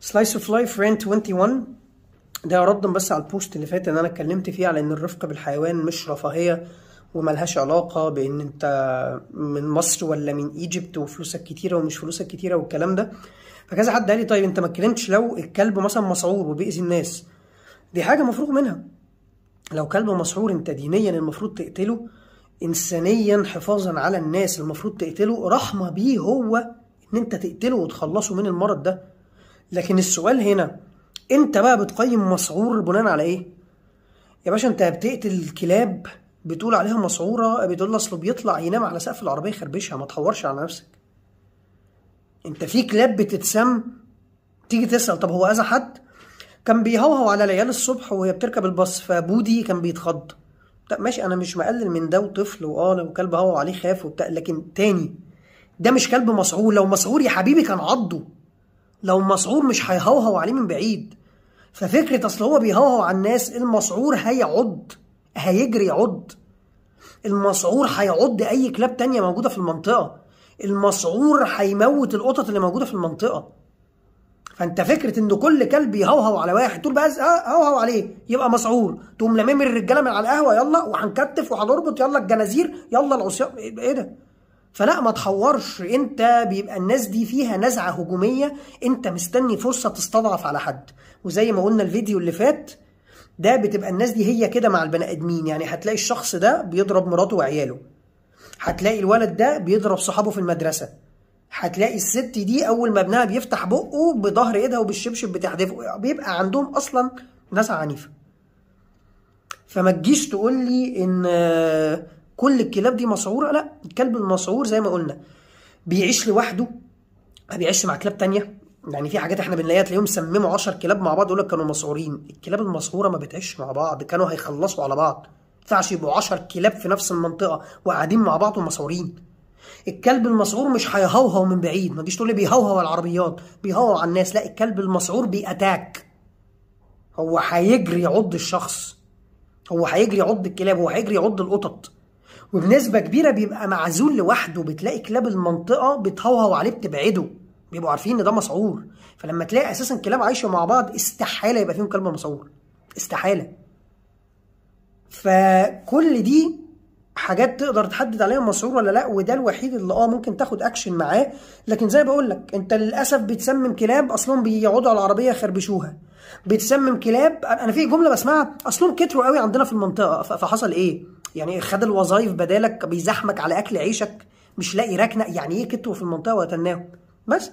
Slice of Life Rant 21، ده ردا بس على ال post اللي فات ان انا اتكلمت فيه على ان الرفق بالحيوان مش رفاهية وملهاش علاقة بان انت من مصر ولا من Egypt وفلوسك كتيرة ومش فلوسك كتيرة والكلام ده. فكذا حد قال لي طيب انت ما اتكلمتش لو الكلب مثلا مسعور وبيأذي الناس. دي حاجة مفروغ منها. لو كلب مسعور انت دينيا المفروض تقتله، انسانيا حفاظا على الناس المفروض تقتله، رحمة بيه هو ان انت تقتله وتخلصه من المرض ده. لكن السؤال هنا انت بقى بتقيم مسعور بناء على ايه؟ يا باشا انت بتقتل الكلاب بتقول عليها مسعوره، بتقول اصله بيطلع ينام على سقف العربية يخربشها، ما تحورش على نفسك. انت في كلاب بتتسم، تيجي تسال طب هو اذى حد؟ كان بيهوهو على العيال الصبح وهي بتركب الباص فبودي كان بيتخض. طب ماشي، انا مش مقلل من ده وطفل واه لو كلب هوهو عليه خاف وبتاع، لكن تاني ده مش كلب مسعور. لو مسعور يا حبيبي كان عضه، لو مسعور مش هيهوهو عليه من بعيد. ففكرة اصل هو بيهوهو على الناس، المسعور هيعض، هيجري يعض. المسعور هيعض اي كلاب تانية موجودة في المنطقة، المسعور هيموت القطط اللي موجودة في المنطقة. فانت فكرة ان كل كلب يهوهو على واحد تقول بقى هوهو عليه يبقى مسعور، تقوم لمم الرجالة من على القهوة يلا وهنكتف وهنربط يلا الجنازير يلا العصيان، ايه ده؟ فلا ما تحورش. انت بيبقى الناس دي فيها نزعة هجومية، انت مستني فرصة تستضعف على حد. وزي ما قلنا الفيديو اللي فات ده بتبقى الناس دي هي كده مع البني ادمين، يعني هتلاقي الشخص ده بيضرب مراته وعياله، هتلاقي الولد ده بيضرب صحابه في المدرسة، هتلاقي الست دي اول ما ابنها بيفتح بقه بظهر ايدها وبالشبشب بتحدفه، بيبقى عندهم اصلا نزعة عنيفة. فما تجيش تقول لي ان كل الكلاب دي مسعوره، لا، الكلب المسعور زي ما قلنا بيعيش لوحده، ما بيعيش مع كلاب تانية. يعني في حاجات احنا بنلاقيها تلاقيهم سمموا 10 كلاب مع بعض يقول لك كانوا مسعورين. الكلاب المسعوره ما بتعيش مع بعض، كانوا هيخلصوا على بعض. ما ينفعش يبقوا 10 كلاب في نفس المنطقة وقاعدين مع بعض ومسعورين. الكلب المسعور مش هيهوهو من بعيد، ما تجيش تقول لي بيهوهو على العربيات، بيهوهو على الناس، لا، الكلب المسعور بي attack، هو هيجري يعض الشخص، هو هيجري يعض الكلاب، هو هيجري يعض القطط. وبنسبة كبيرة بيبقى معزول لوحده، بتلاقي كلاب المنطقة بتهوهو عليه بتبعده، بيبقوا عارفين ان ده مسعور. فلما تلاقي اساسا كلاب عايشة مع بعض استحالة يبقى فيهم كلب مسعور، استحالة. فكل دي حاجات تقدر تحدد عليها مسعور ولا لا، وده الوحيد اللي ممكن تاخد اكشن معاه. لكن زي بقول لك انت للاسف بتسمم كلاب اصلهم بيقعدوا على العربية يخربشوها، بتسمم كلاب. انا في جملة بسمعها اصلهم كتروا قوي عندنا في المنطقة، فحصل ايه؟ يعني خد الوظايف بدالك، بيزحمك على اكل عيشك، مش لاقي ركنه، يعني ايه كتروا في المنطقة وقتلناهم بس.